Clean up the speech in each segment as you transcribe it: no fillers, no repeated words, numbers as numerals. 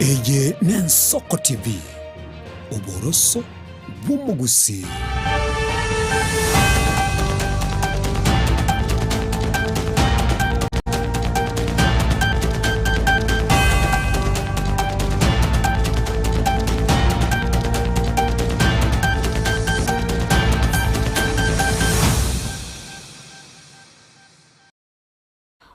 Eye n'Ensoko TV, oboroso bw'omogusii.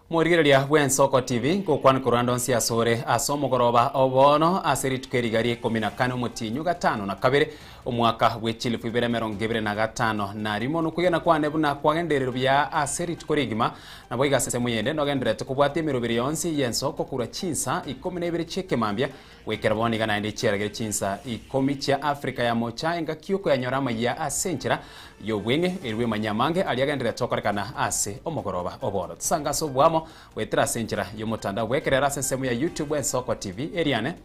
Morigereria bw'Ensoko TV ngokwana korwa ande onsi asore ase omogoroba o bono ase rituko eriga ria ikomi na kane omotienyi o gatano na kabere omwaka bwe chilifu ibere emerongo ebere na gatano na rimo. Nokwegena kwane buna kwagendererwe buya ase rituko rigima, naboigo ase ensemo eyende nogendererete kobwatia emeroberi yonsi y'ensoko korwa chinsa ikomi na ibere chi'ekemambia Goikera bono iga naende chiaragere chinsa ikomi chia Afrika ya Mocha engaki y'okoyanyora amayia ase enchera y'obweng'e erwe emanyia amange aria agendererete gokorekana ase omogoroba o bono. Tosange ase oboamo goetera ase enchera y'omotandao bw'ekerero ase ensemo ya YouTube Ensoko TV eriane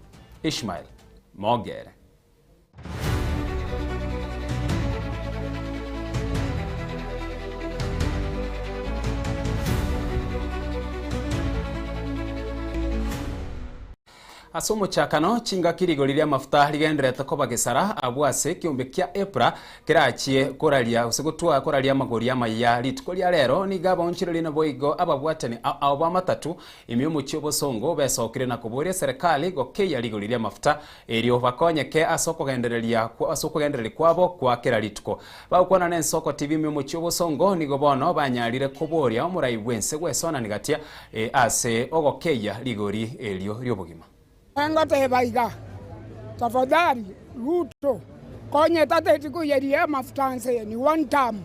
Ishmael Mogere. Ase omochakano, chingaki rigori ri'amafuta rigendererete koba gesara abwo ase ekeombe kia Epra kerachie koraria gose gotwaa koraria amagori amayia rituko ria rero, nigo abaonchoreria naboigo ababwatani ao b'amatatu ime y'omochie obosongo besokire na koboria eserekari gokeyia rigori ri'amafuta Erio bakonyeke ase okogendereria ase okogendereria kwabo kwa kera rituko. Bagokwana n'ensoko TV ime omochie obosongo, nigo bono banyarire koboria omorai bw'ense gwesonani gatia ase ogokeyia rigori erio ri'obogima. Ngoteba iga, Tafadhali Ruto konya tateti koiyeria amafuta nse ni one term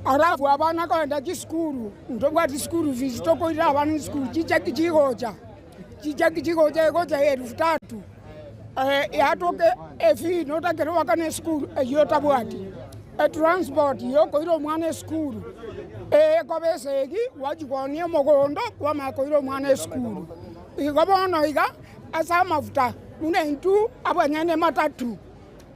alafu abana koenda chisukuru ntobwati school fees tokoirera abana esukuru chicheki chigocha. Chicheki chigocha egocha elufu tatu, yatoka efee notakere goakana esukuru eyio otabwati, etransport yokoira omwana esukuru ekoba esegi gwachia koonia omogondo kwamanya koira omwana esukuru. Igo bono iga ase amafuta buna intwe abanyene matatu,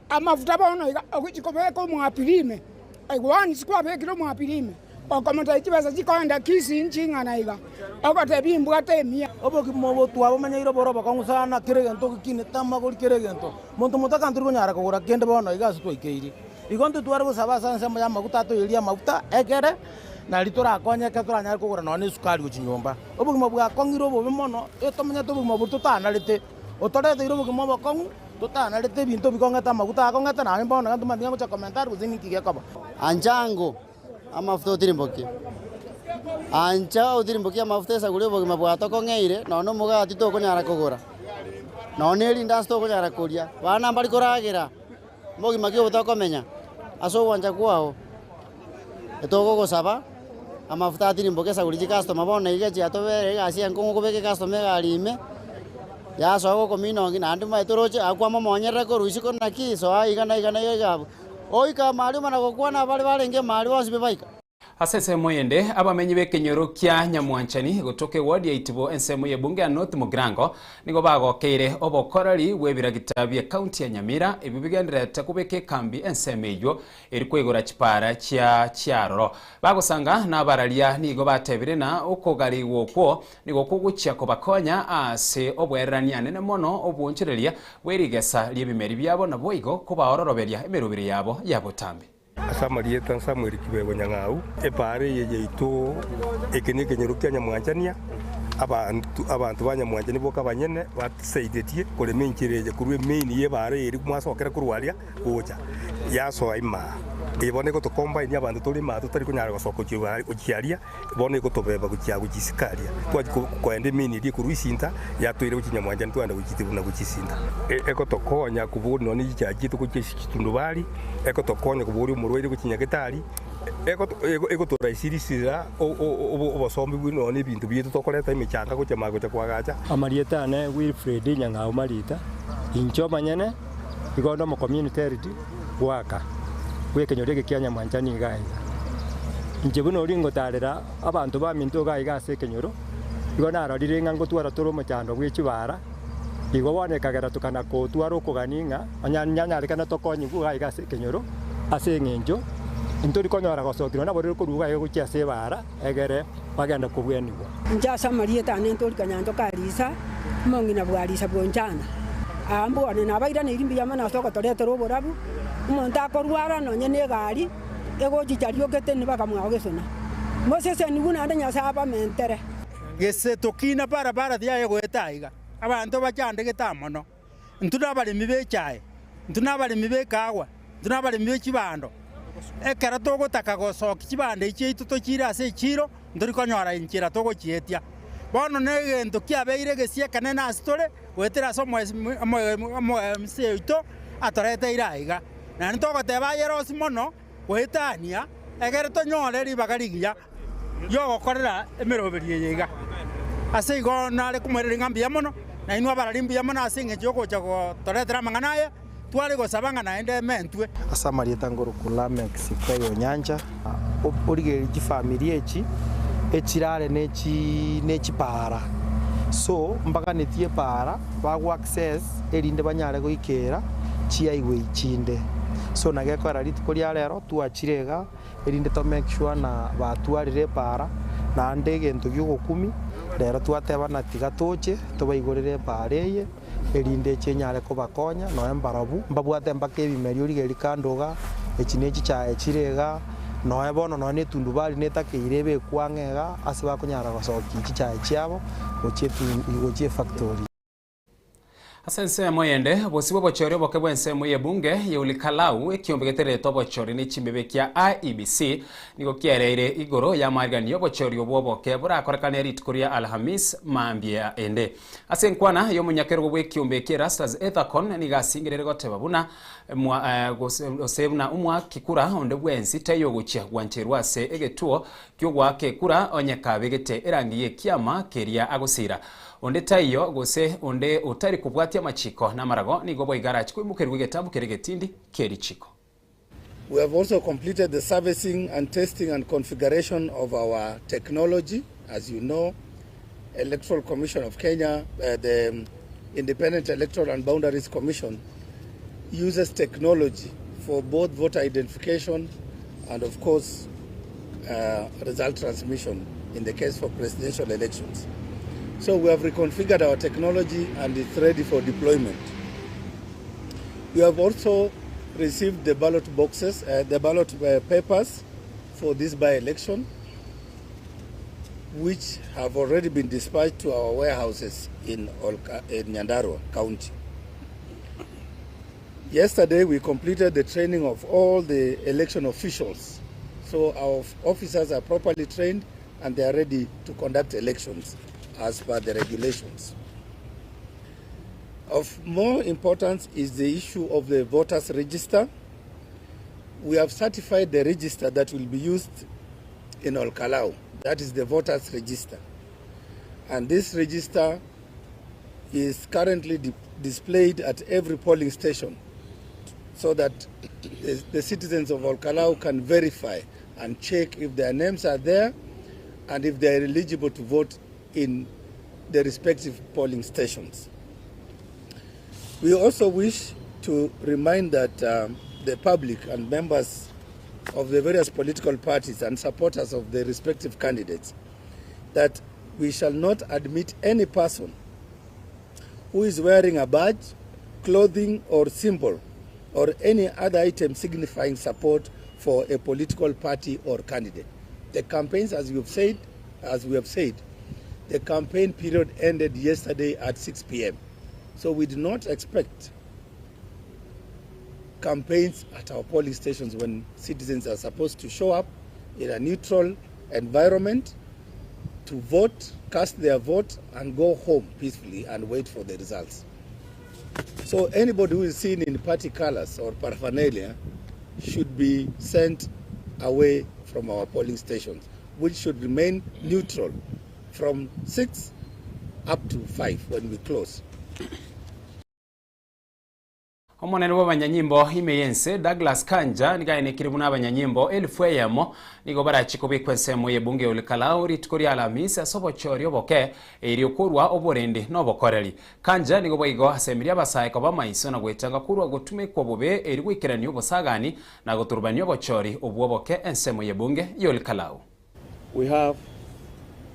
amafuta bono iga ogochia kobeka omoapiri ime, once kwabekire omoapiri ime. Okomotebia chibesa chikoenda Kisii nching'ana iga, ogotebia imbwate emia. Obogima obo twabomenyeire bore obokong'u sana, kera egento ogekinete amagori kera egento. Monto motaka ntori konyara kogora kende bono iga ase twaikeire. Igo intwe tware gosaba ase ensemo y'amaguta atoiyerie amaguta ekere nari torakonyeke toranyare kogora nonya na esukari gochia nyomba. Obogima bwakong'ire obobe mono, etomenyete obogima boria totanarete, otoreteire obogima obokong'u totanarete ebinto bikong'ete amaguta akong'ete naye bono iga ntomanyeti ng'a ngocha komenta are gose ninki gekoba. Ancha ango amafuta otirimbokie, ancha otirimbokie amafuta esaguri obogima bwatokong'eire nonya na omogati tokonyara kogora, nonya na erindasi tokonyara koria, abana mbari koragera, mbogima ki obo tokomenya ase ogwancha kwao. Etogogosaba amafuta atirimboke esaguri chikastoma bono iga chiatobere egasi enkong'u kobeka ekastoma egari ime, yasoa gokomina ongi naende omanyete toroche akwamomonyerera korwa isiko naki soa iga na iga na iga abwo. Goika Mariumu na gokwana abare barenge Mari bonsi bibaika. Ase ensemo eyende, abamenyi b'ekenyoro kia Nyamwanchani gotoka eward ya Itibo ensemo y'ebunge ya North Mugirango nigo bagokeire obokoreri bw'ebiragita bi'ecounty ya Nyamira ebio bigendererete kobeka ekambi ensemo eyio eri koigora chipara chia chiaroro. Bagosanga nabararia nigo batebire na okogarigwa okwo Nigo kogochia kobakonya ase obwererania anene mono obwoonchoreria bwe rigesa ri'ebimeri biabo, naboigo kobaororoberia emeroberi yabo ya botambe. Ase amarieta Samuel Kibego Nyang'au, epaara eye yaito eke nekenyoro kia Nyamwanchania, abanto abanto ba Nyamwanchania boka abanyene batisaidetie korema enchera eye korwa emain y'ebaara eye eria mwasokera korwa aria gocha yasoa imaa. Eye bono egotocombine abanto tore imaa totari konyara gosoka gochia gochia aria. Bono egotobeba gochia gochia isiko aria, twachia koenda emeni eria ekorwa isinta, yatoira gochia nyamwanchani twagenda gochia buna gochia isinta. Egotokonya koboria nonya ne chichaha chiaito gochia chitundubari, egotokonya koboria omorwaire gochia nyagetari, egotoraisirisira obosombi bwe nonya ebinto biaito tokoreta emechanga gochia maa gochia koagacha. Amarieta ane Wilfred Nyang'au Marita, inche omonyene igo onde omo community health goaka bw'ekenyoro eke kia Nyamwanchani iga iga. Inche buna oria ngotarera abanto baminto iga iga ase ekenyoro, igo narorire ng'a ngotwara tore omochando bwe chibara, igo bono ekagera tokana kotwara okogania ng'a onye nyanyarekana tokonyigwe iga iga ase ekenyoro, ase eng'encho ntori konyora gosokigwa nabo rero korwa iga iga gochia ase ebara egere bagende kobwenigwa. Inche ase amarieta ane Ntori Kanyanto Karisa. Omong'ina bw'Arisa bw'Onchana. Aa mbwane nabairaneirie mbuya mono ase ogotoretera oborabu, omonto akorwara nonye negari egochicha riokete nibakamwao gesona. Mosesenigwe naende Nyasae abamentere. Gese tokina barabara tiyaye goeta aiga, abanto bachandegete aa mono. Intwe nabaremi b'echae, intwe nabaremi b'ekaagwa, intwe nabaremi be chibando. Ekero togotaka gosokia chibando echi chiaito tochiire ase echiiro, ntori konyora enchera togochietia. Bono negento kiabeire egesio ekenene ase tore, goetera ase omoemisi oito atoreteire aiga. Naende togoteba aye rosi mono goetania, egere tonyore ribaga rigiya riogokorera emeroberio eye iga. Ase igo nare komoiraneria ng'a mbuya mono, na inwe abarari mbuya mono ase engencho y'ogocha gotoretera amang'ana aya, tware gosaba ng'a naende ementwe. Ase amarieta ngorokwa Lameck Sikoyo Onyancha, origereria chifamiri echi echirare ne chipaara, so mbaganetie epaara bago access erinde banyare goikera chihighway chinde. So nagekorera rituko ria rero twachire igaa erinde to make sure na batwarire epaara naende egento giogokumia rero twateba na tiga toche tobaigorere epaara eye. erinde echi enyare kobakonya, nonya mbarabwo mbabwate mpaka ebimeria origererie kando iga, echi ne chichae chire iga, nonya bono nonya na etundubari netakeire ebe ekwang'e iga ase bakonyara gosokia chichae chiabo gochia etu gochia efactory. Ase ensemo eyende, bosio bw'obochori oboke bw'ensemo y'ebunge ya Olkalau, ekiombe getererete obochori ne chimbebe kia IEBC, Nigo kiaereire igoro y'amariganio y'obochori obwo oboke borakorekane rituko ria Alhamis mambia ende. Ase enkwana y'omonyakerogo bw'ekiombe eke Erastus Ethakon nigo asingerere goteba buna gose buna omwaki kura onde bwensi taiyo ogochia gwancherwa ase egetuo ki'ogoaka ekura onye kabegete erangi y'ekiama keria agosira. Onde taiyo gose onde otari kobwatia amachiko namarago nigo boigo arache koimokerigwa egetabu keria egetindi ki'erichiko. We have also completed the servicing and testing and configuration of our technology. As you know, Electoral Commission of Kenya, uh, the Independent Electoral and Boundaries Commission, uses technology for both voter identification and, of course, uh, result transmission in the case for presidential elections. So we have reconfigured our technology and it's ready for deployment. We have also received the ballot boxes, uh, the ballot uh, papers for this by-election, which have already been dispatched to our warehouses in, Olka, in Nyandarua County. Yesterday, we completed the training of all the election officials. So our officers are properly trained and they are ready to conduct elections as per the regulations. Of more importance is the issue of the voters register. We have certified the register that will be used in Olkalau. That is the voters register. And this register is currently di displayed at every polling station so that the, the citizens of Olkalau can verify and check if their names are there and if they are eligible to vote in the respective polling stations. We also wish to remind that um, the public and members of the various political parties and supporters of the respective candidates that we shall not admit any person who is wearing a badge, clothing or symbol or any other item signifying support for a political party or candidate. The campaigns, as you've said, as we have said, the campaign period ended yesterday at 6 p.m. So we do not expect campaigns at our polling stations when citizens are supposed to show up in a neutral environment to vote, cast their vote, and go home peacefully and wait for the results. So anybody who is seen in party colors or paraphernalia should be sent away from our polling stations, which should remain neutral from 6 up to 5 when we close. Omonene bw'abanyanyimbo ime y'ense, Douglas Kanja, nigo aenekire buna abanyanyimbo elifu eyemo nigo barachie kobekwa ensemo y'ebunge ya Olkalau rituko ria Alamisi ase obochori oboke erio korwa oborendi na obokoreri. Kanja nigo boigo asemirie abasae koba amaiso na gwetanga korwa gotumekwa bobe erio goikerania obosagani na goturubania obochori obwo oboke ensemo y'ebunge ya Olkalau. We have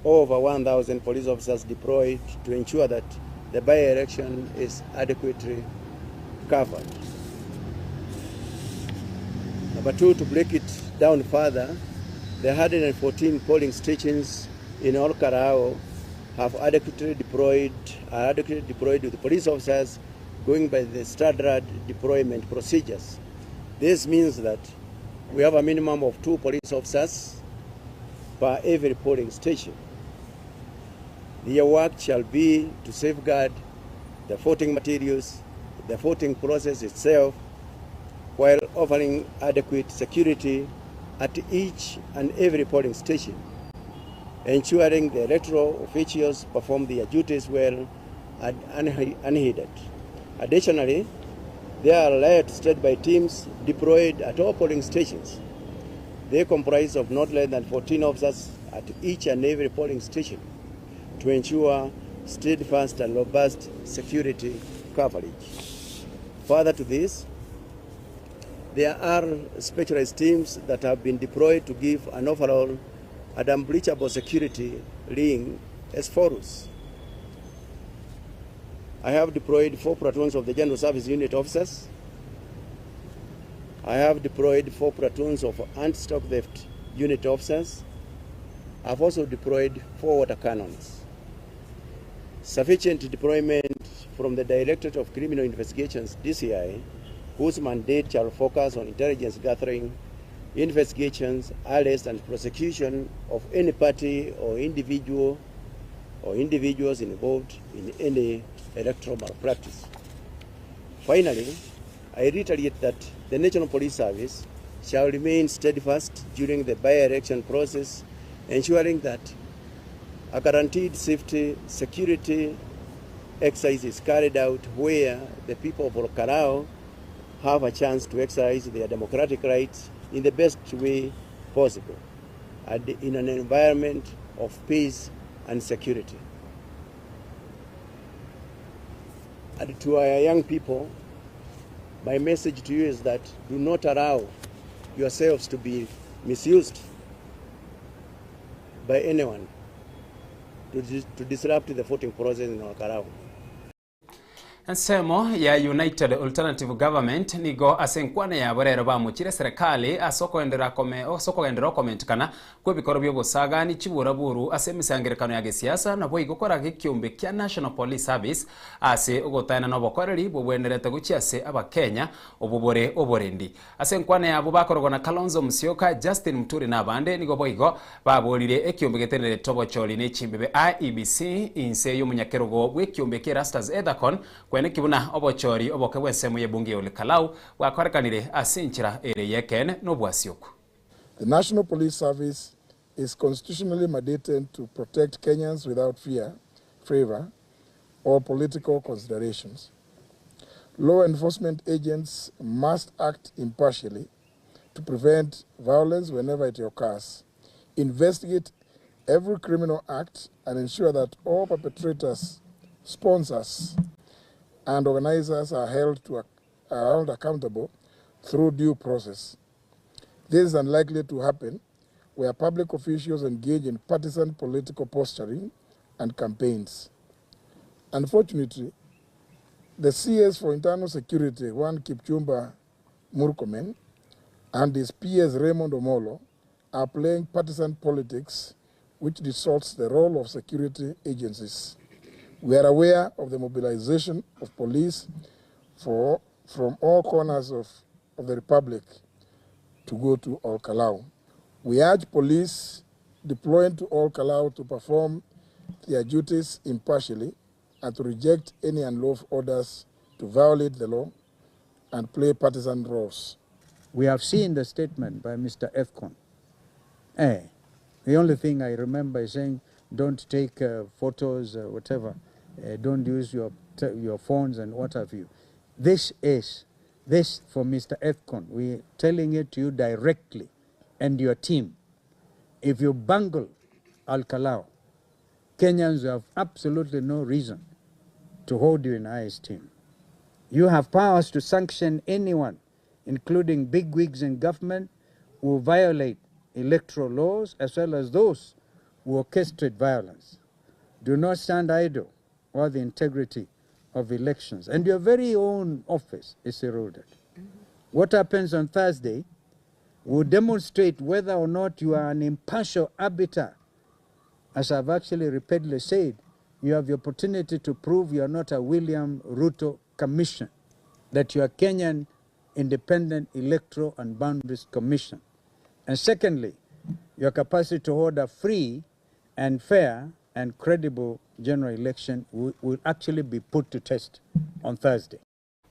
over 1,000 police officers deployed to ensure that the by-election is adequately covered. Number two, to break it down further, the 114 polling stations in Ol Kalou have adequately deployed, are adequately deployed with police officers going by the standard deployment procedures. This means that we have a minimum of 2 police officers per every polling station. Their work shall be to safeguard the voting materials, the voting process itself, while offering adequate security at each and every polling station, ensuring the electoral officials perform their duties well and unhindered. Additionally, there are alert standby teams deployed at all polling stations. They comprise of not less than 14 officers at each and every polling station to ensure steadfast and robust security coverage. Further to this, there are specialized teams that have been deployed to give an overall and unbreachable security ring as follows. I have deployed 4 platoons of the General Service Unit officers. I have deployed 4 platoons of anti-stock theft unit officers. I've also deployed 4 water cannons. Sufficient deployment from the Directorate of Criminal Investigations, DCI, whose mandate shall focus on intelligence gathering, investigations, arrest and prosecution of any party or individual or individuals involved in any electoral malpractice. Finally, I reiterate that the National Police Service shall remain steadfast during the by-election process, ensuring that a guaranteed safety, security exercise is carried out where the people of Ol Kalou have a chance to exercise their democratic rights in the best way possible and in an environment of peace and security. And to our young people, my message to you is that do not allow yourselves to be misused by anyone to disrupt the voting process in Ol Kalou. Ensemo ya United Alternative Government nigo ase enkwana yabo rero bamochire serikali ase okoenderera kome ase okogenderera okomentekana kwa ebikoro bia obosagani chiburaburu ase emisangerekano ya gesiasa nabo igo koraga ekiombe kia National Police Service ase ogotaena na obokoreri bobwenerete gochia ase abakenya obobore oborendi. Ase enkwana yabo bakorogwa na Kalonzo Musyoka, Justin Muturi na abande nigo boigo baborire ekiombe getenerete obochori na echimbebe IEBC inse y'omonyakerogo bw'ekiombe kia Erastus Ethekon kweneki buna obochori oboke bw'ensemo y'ebunge ya Ol Kalou bwakorekanire ase enchera ere y'ekeene na obwasioku. The National Police Service is constitutionally mandated to protect Kenyans without fear, favor, or political considerations. Law enforcement agents must act impartially to prevent violence whenever it occurs, investigate every criminal act, and ensure that all perpetrators, sponsors, and organizers are held accountable through due process. This is unlikely to happen where public officials engage in partisan political posturing and campaigns. Unfortunately, the CS for Internal Security, one Kipchumba Murkomen, and his PS Raymond Omolo are playing partisan politics, which distorts the role of security agencies. We are aware of the mobilization of police from all corners of the Republic to go to Ol Kalou. We urge police deployed to Ol Kalou to perform their duties impartially and to reject any unlawful orders to violate the law and play partisan roles. We have seen the statement by Mr. Ethekon. The only thing I remember is saying, don't take photos, whatever. Don't use your phones and what have you. This for Mr. Ethekon. We're telling it to you directly and your team. If you bungle Ol Kalou, Kenyans have absolutely no reason to hold you in high esteem. You have powers to sanction anyone, including bigwigs in government, who violate electoral laws, as well as those who orchestrate violence. Do not stand idle or the integrity of elections. And your very own office is eroded. What happens on Thursday will demonstrate whether or not you are an impartial arbiter. As I've actually repeatedly said, you have the opportunity to prove you are not a William Ruto commission, that you are Kenyan Independent Electoral and Boundaries Commission. And secondly, your capacity to hold a free and fair and credible general election will, will actually be put to test on Thursday.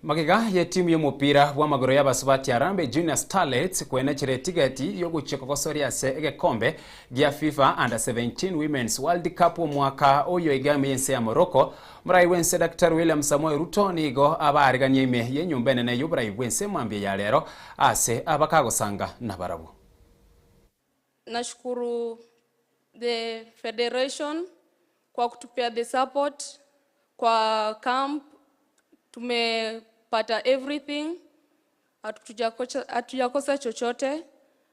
Magega y'etimu y'omopira bw'amagoro y'abasubati Harambee Junior Starlets kwenechera etigeti y'ogochia kogosoria ase egekombe gia FIFA Under 17 Women's World Cup omwaka oyo iga ime y'ense ya Morocco, Omorai bw'ense Daktari William Samoei Ruto nigo abaariganie ime y'enyomba enene y'oborai bw'ense mambia ya rero ase abakagosanga nabarabwo. Nashukuru the federation kwa kutupea the support kwa camp, tumepata everything, hatujakosa chochote,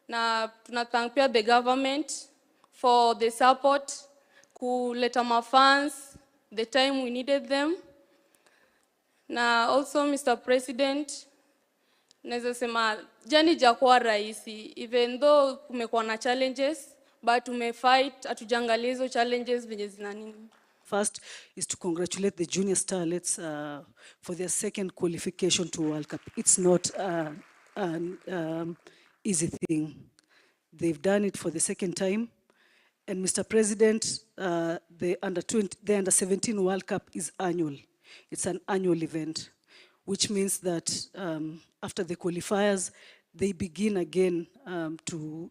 na tuna thank pia the government for the support kuleta mafans the time we needed them. Na also Mr. President, naweza sema journey haijakuwa rahisi even though kumekuwa na challenges but tumefight, hatujaangalia hizo challenges venye zina nini. First is to congratulate the Junior Starlets for their second qualification to World Cup. It's not an easy thing. They've done it for the second time. And Mr. President, the under 20, the under 17 World Cup is annual. It's an annual event, which means that after the qualifiers, they begin again to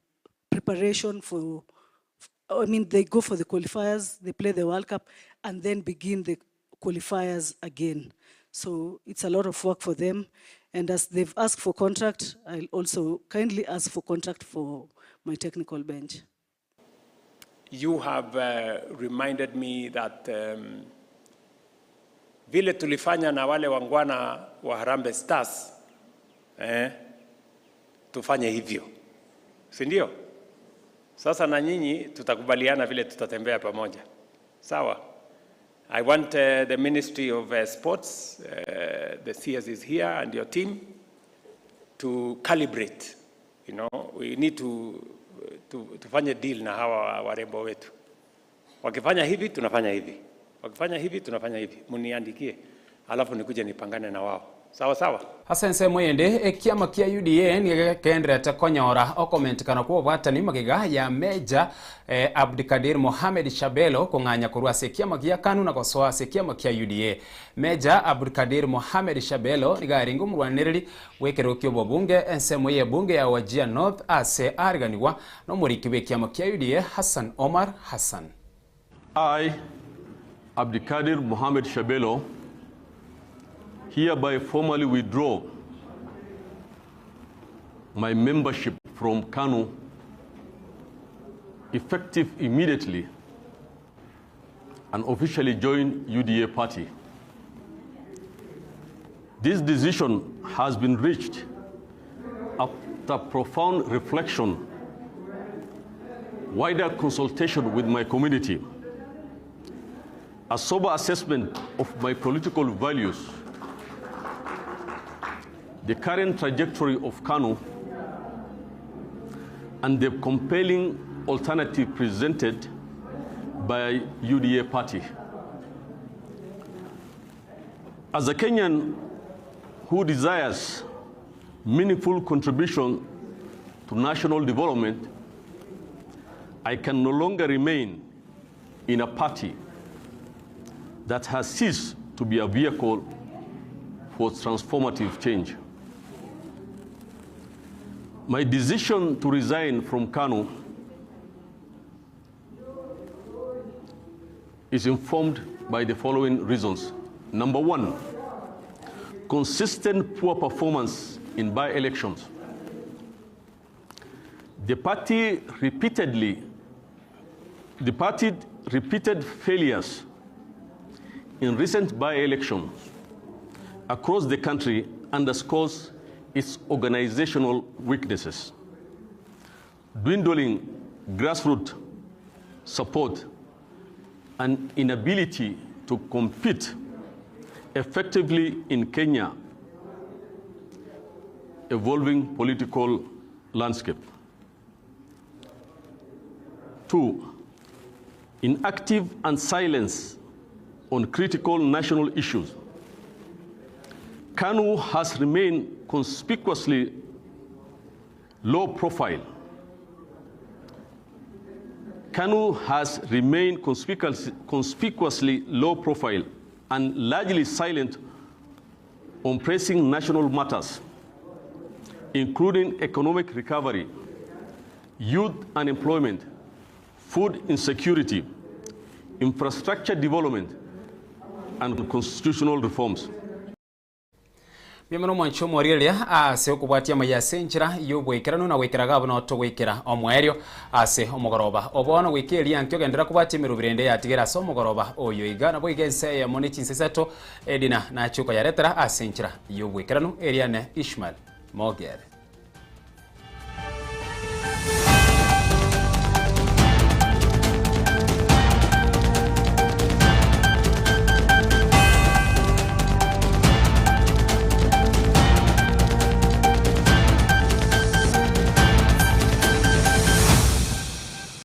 preparation for, I mean, they go for the qualifiers, they play the World Cup, and then begin the qualifiers again. So it's a lot of work for them. And as they've asked for contract, I'll also kindly ask for contract for my technical bench. You have reminded me that vile tulifanya na wale wangwana wa Harambee Stars tufanye hivyo, si ndio? Sasa na nyinyi tutakubaliana vile tutatembea pamoja, sawa? I want the Ministry of Sports, the CS is here and your team to calibrate. We need to tufanye deal na hawa warembo wetu. Wakifanya hivi tunafanya hivi, wakifanya hivi tunafanya hivi. Muniandikie, alafu nikuje nipangane na wao. Sawa sawa. Ase ensemo ende ekiama kia UDA nigo gekenderete konyora okomentekana kwa obwatani magega ya Meja Abdikadir Mohamed Shabelo kong'anya korwa ase ekiama gia KANU na gosoa ase ekiama kia UDA. Meja Abdikadir Mohamed Shabelo nigo arenge omorwanereri bwa ekerero kia obobunge ensemo ya ebunge ya Wajir North ase ariganigwa na omoriki bwa ekiama kia UDA Hassan Omar Hassan. I, Abdikadir Mohamed Shabelo, hereby formally withdraw my membership from KANU effective immediately and officially join UDA party. This decision has been reached after profound reflection, wider consultation with my community, a sober assessment of my political values, the current trajectory of KANU, and the compelling alternative presented by UDA party. As a Kenyan who desires meaningful contribution to national development, I can no longer remain in a party that has ceased to be a vehicle for transformative change. My decision to resign from KANU is informed by the following reasons. Number one, consistent poor performance in by-elections. The party repeated failures in recent by-elections across the country underscores its organizational weaknesses, dwindling grassroots support, and inability to compete effectively in Kenya evolving political landscape. 2. Inactive and silence on critical national issues. KANU has remained conspicuously low profile. KANU has remained conspicuously low profile and largely silent on pressing national matters, including economic recovery, youth unemployment, food insecurity, infrastructure development, and constitutional reforms. Mbuya mono omwanchi omorigereria ase okobwatia amaya ase enchera y'oboikeranu na goikera iga buna togoikera omoerio ase omogoroba o bono goika eria ankio genderera kobwatia emeroberi ende yatigere ase omogoroba oyo iga naboigo ense eyemo ne chinsa isato edina nachie okoyaretera ase enchera y'oboikeranu eria ne Ishmael Mogere.